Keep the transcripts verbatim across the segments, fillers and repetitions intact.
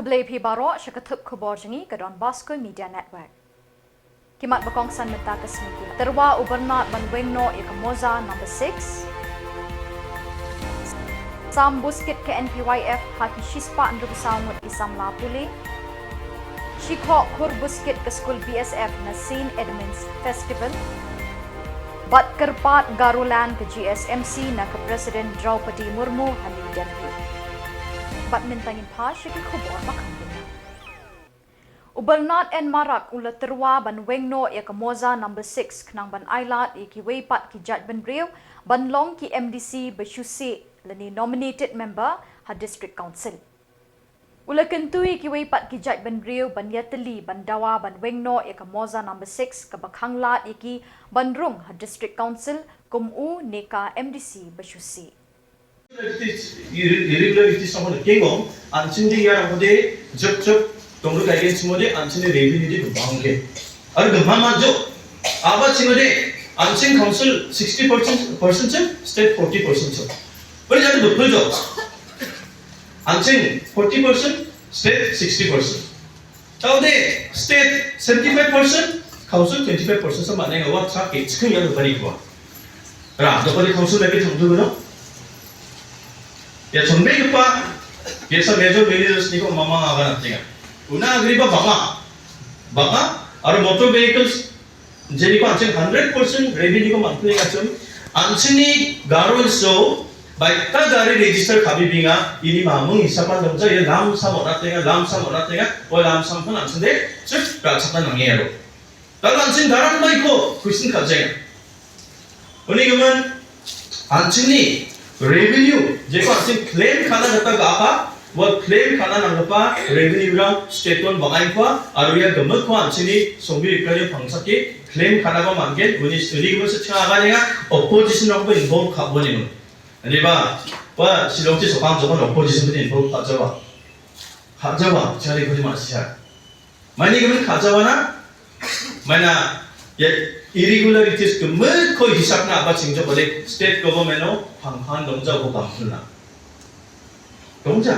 Khublei phi baroh sha ka thup khubor jong ngi ka Don Bosco Media Network. Ki mat ba kongsan mynta ka sngi ki. Tyrwa u Bernard ban weng noh ïa ka moza number six. Sam buskit ka N P Y F ha ki shispah hynriewphew saw ngut ki samla pule. Shikhoh khur buskit ka skul B S F na Saint Edmund's Festival. Bad kyrpad Garoland ka G S M C na ka President Draupadi Murmu ha New Delhi. Bad mynta ngin phai sha ki khubor ba kham bynta. U Bernard N Marak u la tyrwa ban weng noh ïa ka moza number six khnang ban ailad ïa kiwei pat ki jaitbynriew ban long ki M D C ba shu sih lane nominated member ha District Council. U la kyntu ïa kiwei pat ki jaitbynriew ban ïatylli ban dawa ban weng noh ïa ka moza number six kaba khanglad ïa ki ban rung ha District Council kum u ne ka M D C ba shu sih. Irregularities, irregularities song na kengong, an ching ding yar ang de, jep jep, tong ru kai gen chimo de, an ching de revenue de bang ke. Ar gama ma jo, aba chimo de, an ching council sixty percent, percent chim, state forty percent chim. Bari jadi betul jo. An ching forty percent, state sixty percent. Tau de state seventy-five percent, council twenty-five percent sa mane ngawa trak ke chkung ya bani kwa. Ra, do padi council lagi thang tu no. Ya chong be pa, ya sa major ministers ni ko mama nga ba na tinga. Una agri ba banga. Banga, ar motor vehicles Jeni ko an ching hundred percent revenue ko monthly ka chum. An chini Garo Hills so, bai ta gari register khabi binga, ini mamung hisapan dong ja, ye lam sam ora tenga, lam sam ora tenga, o lam sam pun an chinde, chip ra chatan nang ero. Tal an ching daran bai ko, question ka jenga. Uni gaman, An chini revenue, jeko an chini claim khana kata ka apa, wa claim khana nang kapa revenue rang state one bangai kwa, aru ya gamut kwa an chini songbi rikani pangsa ki claim khana ba mangke, uni uni gaman sa changa ka ninga opposition rang ba involve kha boni mun. Ani ba, ba Shillong chi sokang jokon opposition ba involve kha jawa. Kha jawa, chari ko ma siya. Mani gaman kha jawa na, mana, ya irregularities ke me koi hisap na ba ching jo balik state government no phang phan dong ja ko kam na. Dong ja.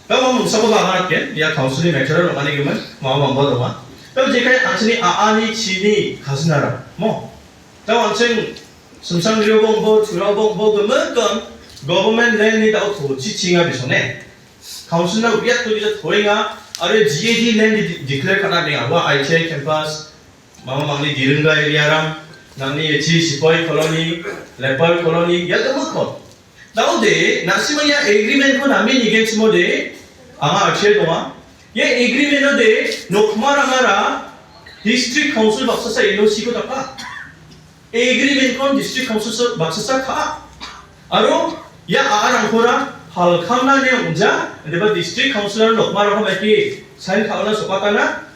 Ka ma mung sa ba ba ke, ya council ni matter no mani gaman, ma ma ba dong ma. Ka je kai an chini a ani chini khazna ra. Mo. Ka an ching sumsang rio bong bo, chura bong bo, ke me kon, government land ni ta o tho chi chinga bisone. Council na ubiat tu kita thoinga, are G A D land di declare kana menga, wa I T I campus, mama mangni Diringa area ram, nangni H C Sepoy colony, Leper colony, ya tu mukon. Now de, nasima ya agreement ko nami ni gen simo de, ama arche doma, ya agreement no de, nokmar angara, district council baksa sa N O C ko tapa. Agreement kon district council sa baksa sa kha. Aro ya a arang kora hal khamna ne ungja, deba district council aro nokmar ko maki sign kha ona sokatana.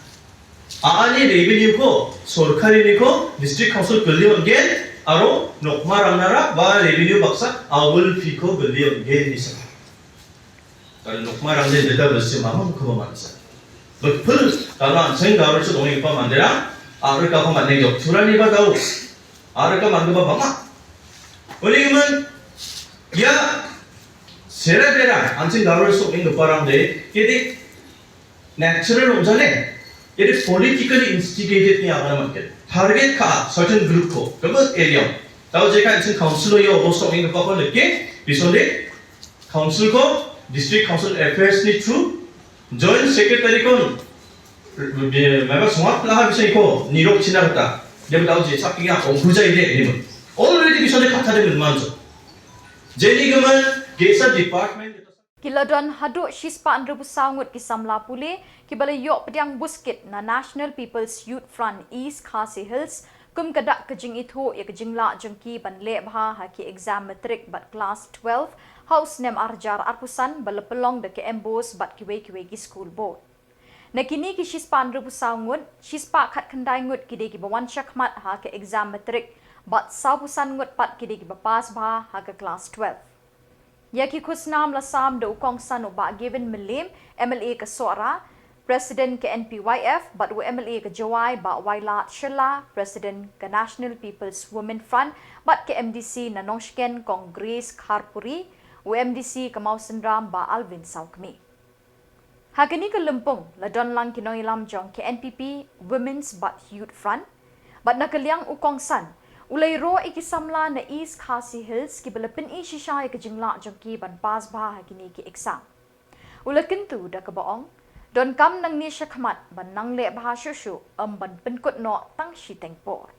A ani revenue ko sorkari ni ko district council billion gen aro nokmar anara ba revenue baksa awul fee ko billion gen ni sa. Kal nokmar ang den deta bel sima mang ko ba mansa. Bel pul kal an seng Garo chu dong pa mandera, ar ka pa man ne jok chura ni ba tau. Ar ka man ba ba ma. Uli man ya sera bera an seng Garo so ing parang de kedi natural ong jane. Kedi politically instigated ni apa naman ke. Target ka certain group ko, ka area. Tau je ka an seng council yo so ing pa ko leke, bisonde Council ko, District Council Affairs ni through, Joint Secretary ko, member sungap laha bisai ko, nirok china kata, dia betaw je chak ya ong kujai de ni mun. Already bisai de kata de mun manjo. Jeni gaman, gesa department. Ki la don haduh shispah hynriewphew saw ngut ki samla pule, kiba la ïoh pdiang buskit na National People's Youth Front East Khasi Hills, kum ka dak ka jingithuh ïa ka jinglah jong ki ban leh bha ha ki exam matric bad class twelve, ha u snem ar hajar arphew san ba la pynlong da ka MBOSE bad kiwei kiwei ki school board. Na kine ki shispah hynriewphew saw ngut, shispah khatkhyndai ngut ki dei kiba wan shakhmat ha ka exam matric, bad sawphew san ngut pat ki dei kiba pass bha ha ka class twelve. Ïa ki khusnam la sam da u kongsan u Bah Gavin Mylliem, MLA ka Sohra, President ka NPYF, bad u MLA ka Jowai Bah Wailadmiki Shylla, President ka National People's Women Front, bad ka MDC na Nongshken Kong Grace Kharpuri, u MDC ka Mawsynram Bah Alvin Sawkmie. Ha kane ka lympung la don lang ki nongïalam jong ka N P P Women's bad Youth Front, bad na ka liang u kongsan u la ïaroh ïa ki samla na East Khasi Hills kiba la pyni shisha ïa ka jinglah jong ki ban pass bha ha kine ki exam. U la kyntu da kaba ong, donkam nangne shakhmat ban nang leh bha shuh shuh, ym ban pynkut noh tang shiteng por.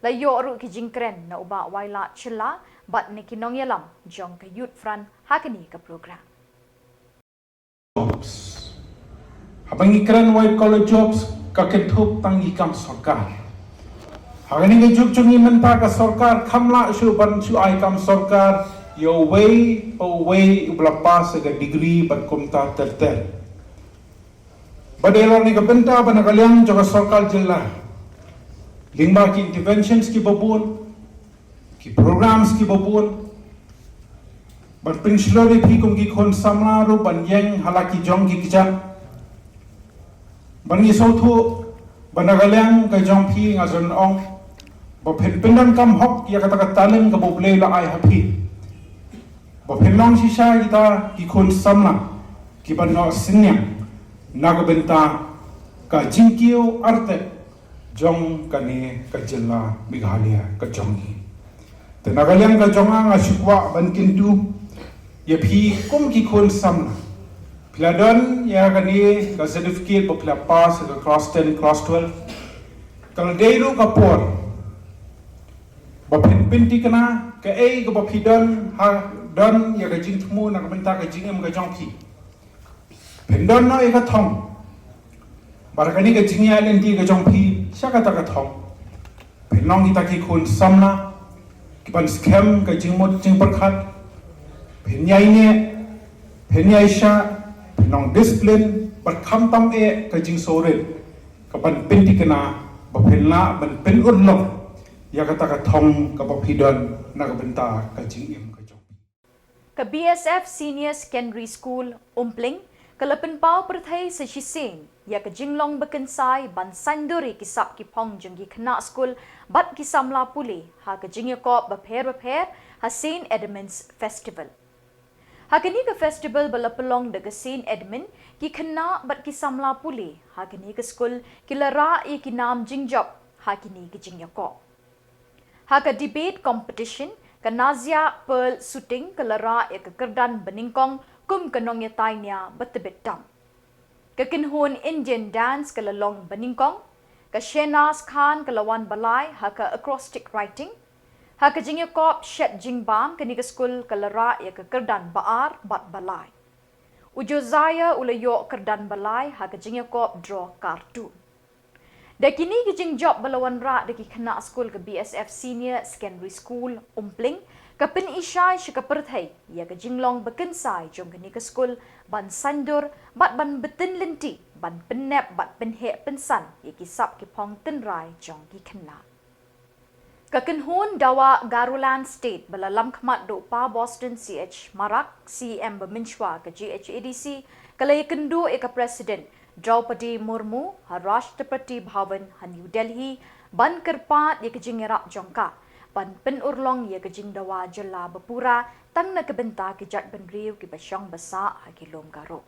La ïoh ruh ki jingkren na u Bah Wailadmiki Shylla bad na ki nongïalam jong ka Youth Front ha kane ka program. Jobs. Haba ngi kren white collar jobs, ka kynthup tang ïa ki kam sorkar. Ha kane ka juk jong ngi mynta ka sorkar kam lah shuh ban shu ai kam sorkar ïa uwei pa uwei uba la pass ïa ka degree bad kumta ter ter. Bad ïa lade ka bynta ba na ka liang jong ka sorkar jylla lyngba ki interventions kiba bun, ki programs kiba bun, bad pynshlur ïa phi kum ki khun samla ruh ban ïeng ha la ki jong ki kjat. Bad ngi sngewthuh ba na ka liang ka jong phi nga sngewthuh ba phin pyndonkam hok ïa kata ka talent kaba U Blei u la ai ha phi. Ba phin long shisha kita ki khun samla kiba noh synñiang na ka bynta ka jingkiew artet jong kane ka jylla Meghalaya ka jong ngi. Te na ka liang ka jong nga nga shu kwah ban kyntu ïa phi kum ki khun samla. Phi la don ïa kane ka certificate ba phi la pass ïa ka class ten, class twelve. Ka la dei ruh ka por ba phin pynthikna kaei kaba phi don ha, don ïa ka jingthmu na ka bynta ka jingim ka jong phi. Phin don noh ïa ka thong. Bad kane ka jingïaid lynti ka jong phi sha kata ka thong. Phin long kita ki khun samla kiban skhem ka jingmut jingpyrkhat. Phin ïaineh, phin ïaishah, phin long discipline bad khamtam eh ka jingsngewrit kaban pynthikna ba phin lah ban pynurlong ïa kata ka thong kaba phi don na ka bynta ka jingim ka jong phi. Ka B S F Senior Secondary School, Umpling, ka la pynpaw pyrthei sa shisien ïa ka jinglong bakynsai ban saiñdur ïa ki sap ki phong jong ki khynnah skul bad ki samla pule ha ka jingïakop bapher bapher ha Saint Edmund's Festival. Ha kane ka festival ba la pynlong da ka Saint Edmund, ki khynnah bad ki samla pule ha kane ka skul ki la rah ïa ki nam jingjop ha kine ki jingïakop. Ha ka debate competition, ka Nazia Pearl Suting ka la rah ïa ka kyrdan banyngkong kum ka nongïatai nia ba tbit tam. Ka kynhun Indian dance ka la long banyngkong, ka Shehnaz Khan ka la wan ba lai ha ka acrostic writing. Ha ka jingïakop shet jingbam, kane ka skul ka la rah ïa ka kyrdan ba ar bad ba lai. U Josiah u la ïoh kyrdan ba lai ha ka jingïakop draw cartoon. Da kine ki jingjop ba la wanrah da ki khynnah skul ka B S F Senior Secondary School, Umpling, ka pyni shai sha ka pyrthei ïa ka jinglong bakynsai jong kane ka skul ban saiñdur bad ban btin lynti ban pynnep bad pynheh pynsan ïa ki sap ki phong tynrai jong ki khynnah. Ka kynhun dawa Garoland State ba la lamkhmat da u Pa Boston C H Marak, C E M ba mynshwa ka G H A D C, ka la ïakynduh ïa ka President Droupadi Murmu ha Rashtrapati Bhavan ha New Delhi ban kyrpad ïa ka jingïarap jong ka ban pynurlong ïa ka jingdawa jylla ba pura tang na ka bynta ki jaitbynriew kiba shong ba sah ha ki lum Garo.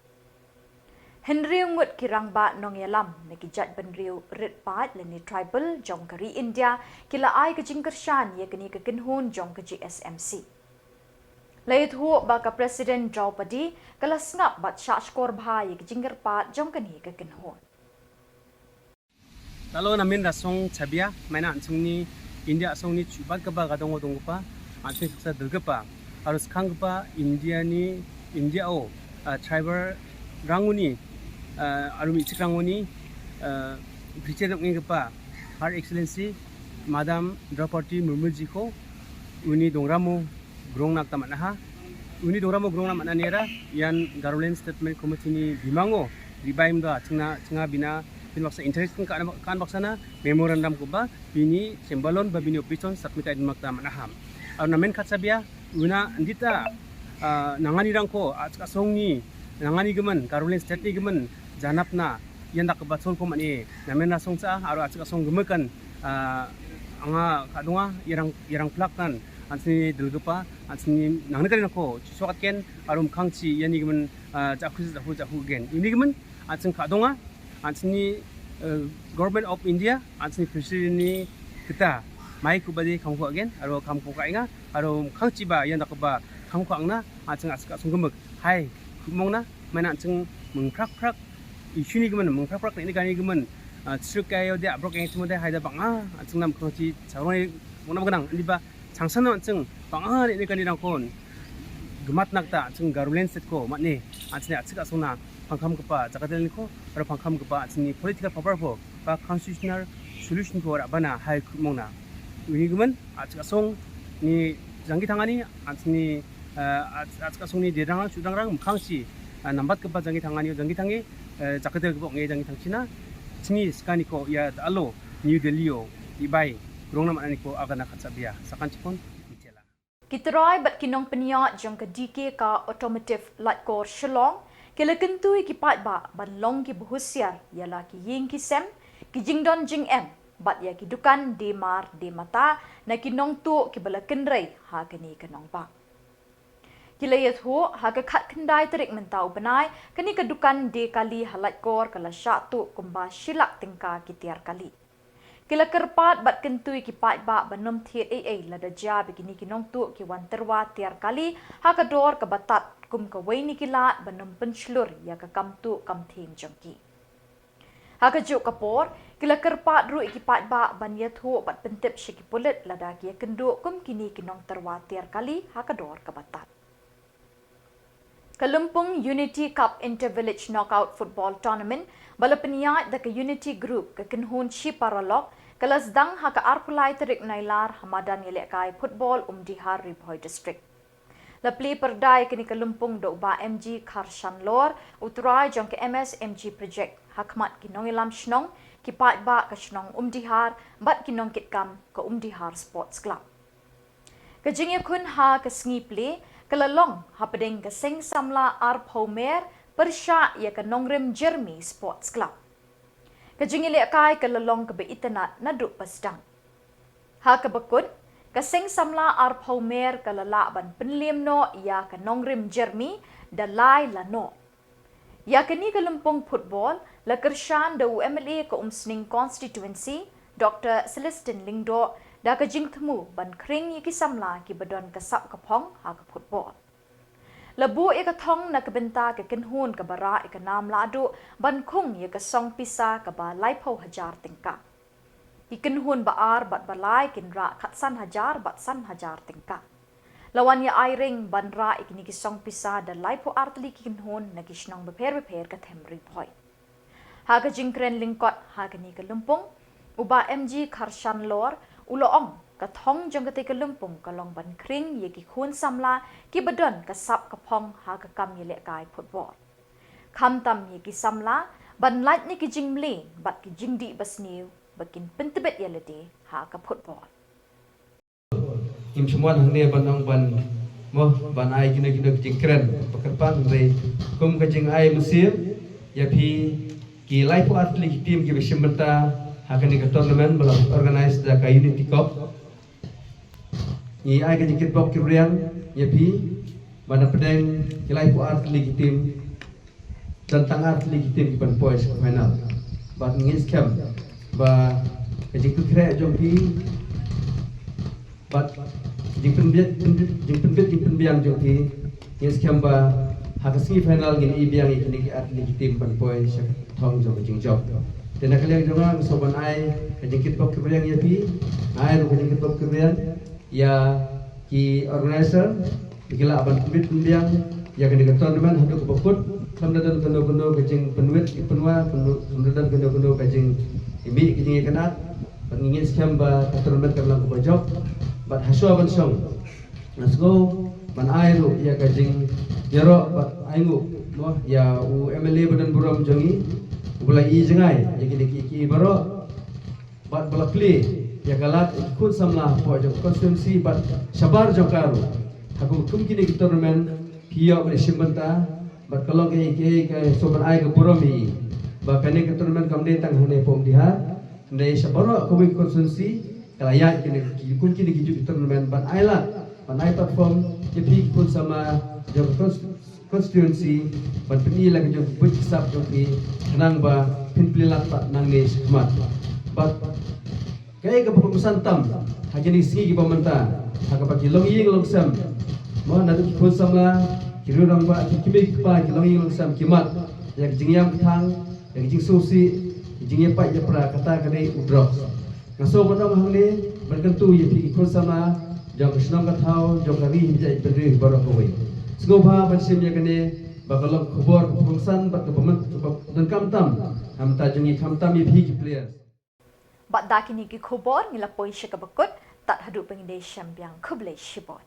Hynriew ngut ki rangbah nongïalam na ki jaitbynriew rit paid lane tribal jong ka ri India ki la ai ka jingkyrshan ïa kane ka kynhun jong ka G S M C. La ïathuh ba ka President Droupadi ka la sngap bad shahshkor bha ïa ka jingkyrpad jong kane ka kynhun. Lalo namen rasong chabia, maina ansungni India asongni chubat kaba gadong gadong kapa, ansung saksa dil kapa, arus kang kapa India ni, India o, uh, tribal ranguni, uh, arumi chik ranguni, uh, briche nokni kapa, Her Excellency Madam Droupadi Murmu ji ko, uni dongramo grong nak tamat naha. Uni dongramo grong nak mana nera, yan Garoland Statement Committee ni bimango, ribaim da, chinga, chinga bina, bin baksa interesting kan, kan baksana, memorandum ko ba, bini sembalon ba bini opison submit ai mak tamat naha. Ar namen khat sabia, una ndita, uh, nangani rangko, asong ni, nangani gemen, Garoland State ni gemen, janap na, yan dak ba sol ko mane, namen rasong sa, ar asong gemen kan, uh, anga kadunga, irang, irang plak kan, An sni dal gapa, an sni nang ne kani nako, chusok at ken, arum khang chi, yani gaman, ah, jahu, jahu, jahu gen. Ini gaman, an sni kadonga, an sni, eh, Government of India, an sni President ni kita, mai ku bade kham ku agen, aro kham ku ka inga, aro khang chi ba, yan dak ba, kham ku angna, an sni aska sung gemek, hai, kumong na, mana an sni mengprak-prak, isu ni gaman, mengprak-prak ni kani gaman, ah, suk kayo dia, brok yang semua dia, hai da bang, ah, an sni nam khang chi, sarong ni, mona baganang, ini ba, Changsan no an seng pang ah ne kani rang kon. Gemat nak ta an seng garulen set ko mat ne an seng at sek asong na pangkham kepa jakatel ko aro pangkham kepa an seng political power ko ba constitutional solution ko ra bana hai mong na. Uni gumen at sek asong ni jangki tangani an seng ni at sek asong ni dedang rang sudang rang mkhang si nambat kepa jangki tangani jangki tangi jakatel kepa ngi jangki tang China. Chingi sekani ko ya alo New Delhi o ibai rong nama ani ko agana khat sabia sakan chipon. Ki trai bad ki nongpynïaid jong ka D K K Automotive Laitkor Shillong ki la kyntu ïa ki paidbah ban long ki bahusiar ïa la ki ïing ki sem, ki jingdon jingem bad ïa ki dukan de mar de mata na ki nongtuh kiba la kynrei ha kane ka nongbah. Ki la ïathuh ha ka khatkhyndai tarik mynta u bnai kane ka dukan de kali ha Laitkor ka la shah tuh kumba shi lak tyngka ki tiar kali. Ki la kyrpad bad kyntu ïa ki paidbah ban ym thied ei ei lada jia ba kine ki nongtuh ki wan tyrwa tiar kali ha ka dor kaba tad kum kawei na ki lad ban ym pynshlur ïa ka kam tuh kam thieng jong ki. Ha kajuh ka por ki la kyrpad ruh ïa ki paidbah ban ïathuh bad pyntip sha ki pulit lada ki ïakynduh kum kine ki nongtyrwa tiar kali ha ka dor kaba tad. Ka Lympung Unity Cup Inter Village Knockout Football Tournament ba la pynïaid da ka Unity Group ka kynhun shi paralok ka la sdang ha ka arphew lai tarik Nailar ha madan ïalehkai football Umdihar, Ri Bhoi District. La plie pyrda ïa kane ka lympung da u Bah M G Kharshanlor, u trai jong ka M S M G Project, ha khmat ki nongïalam shnong, ki paidbah ka shnong Umdihar bad ki nongkitkam ka Umdihar Sports Club. Ka jingïakhun ha ka sngi plie ka la long hapdeng ka seng samla arphew mer pyrshah ïa ka Nongrim Jermi Sports Club. Ka jingïalehkai ka la long kaba itynnad naduh ba sdang. Ha kaba kut, ka seng samla arphew mer ka la lah ban pynliem noh ïa ka Nongrim Jermi da lai la noh. Ïa kane ka lympung football la kyrshan da u M L A ka Umsning Constituency, Doctor Celestine Lyngdoh, da ka jingthmu ban khring ïa ki samla kiba don ka sap ka phong ha ka football. La buh ïa ka thong na ka bynta ka kynhun kaba rah ïa ka nam lahduh ban khung ïa ka song pisa kaba laiphew hajar tyngka. Ki kynhun ba ar bad ba lai kin rah khatsan hajar bad san hajar tyngka. La wan ïa ai ring ban rah ïa kine ki song pisa da laiphew ar tylli ki kynhun na ki shnong bapher bapher ka them Ri Bhoi. Ha ka jingkren lyngkot ha kane ka lympung, u Bah M G Kharshanlor u la ong ka thong jong kata ka lympung ka long ban khring ïa ki khun samla kiba don ka sap ka phong ha ka kam ïalehkai football. Khamtam ïa ki samla ban lait na ki jingmlien bad ki jingdih basniew ba kin pyntbit ïa lade ha ka football. Ngim shym wan hangne ban ong ban mo ban ai kino kino ki jingkren ba kyrpang hynrei kum ka jingai mynsiem ïa phi ki laiphew ar tylli ki team kiba shim bynta ha kane ka tournament ba la organize da ka Unity Cup. Ngi ai ka jingkitbok kitrwiang ïa phi ba na pdeng ki laiphew ar tylli ki team don tang ar tylli ki team ki ban poi sha final. Bad ngi skhem ba ka jingpynkhreh jong phi bad jingpynbit jingpynbit jingpynbiang jong phi ngi skhem ba ha ka semi final ngin ïa biang ïa kine ki ar tylli ki team ban poi sha ka thong jong ka jingjop. Te na ka liang jong nga nga sngewbha ban ai ka jingkitbok kitrwiang ïa phi, ai ruh ka jingkitbok kitrwiang ïa ki organizer ba ki lah ban pynbit pynbiang ïa kane ka tournament haduh kaba kut. Kam da don kano kano ka jingpynwit ki pynwa, kam da don kano kano ka jingmih ka jingïakynad. Bad ngi ngeit skhem ba ka tournament kan long kaba jop. Bad ha shuwa ban shong nga sngew ban ai ruh ïa ka jingïaroh bad ainguh mo ïa u M L A ba don burom jong ngi uba la ïohi jngai ïa kine ki ki baroh. Bad ba la plie ïa ka lad ïa ki khun samla hapoh jong ka constituency bad shabar jong ka ruh. Ha kum kum kine ki tournament ki ïoh ban shim bynta bad ka long kaei kaei ka sngewbha ban ai ka burom ïa i ba kane ka tournament kam dei tang hangne hapoh Umdihar, hynrei sha baroh kawei ka constituency ka la ïaid kine ki kum kine ki juh ki tournament ban ai lad Ban ai platform ïa phi ki khun samla jong ka const- constituency ban pyni la ka jong ka buit ka sap jong phi khnang ba phin plie lad pat nangne shakhmat. Bad kaei kaba kongsan tam ha kine ki sngi kiba mynta ha kaba ki longïing longsem, mo, naduh ki khun samla, ki rangbah, ki kmie ki kpa, ki longïing longsem ki mad ïa ka jingïam ka thang, ïa ka jingsngewsih, ka jingïapait ïapra, kata ka dei u drugs. Nga sngew ban ong hangne ban kyntu ïa phi ki khun samla jong ka shnong ka thaw, jong ka ri, jong ka bynriew baroh kawei. Sngewbha ban shim ïa kane ba ka long ka khubor kaba kongsan bad kaba myn- kaba donkam tam, khamtam jong ngi, khamtam ïa phi ki players. Bad da kine ki khubor ngi la poi sha kaba kut, tad haduh ba ngin ïashem biang, khublei shibun.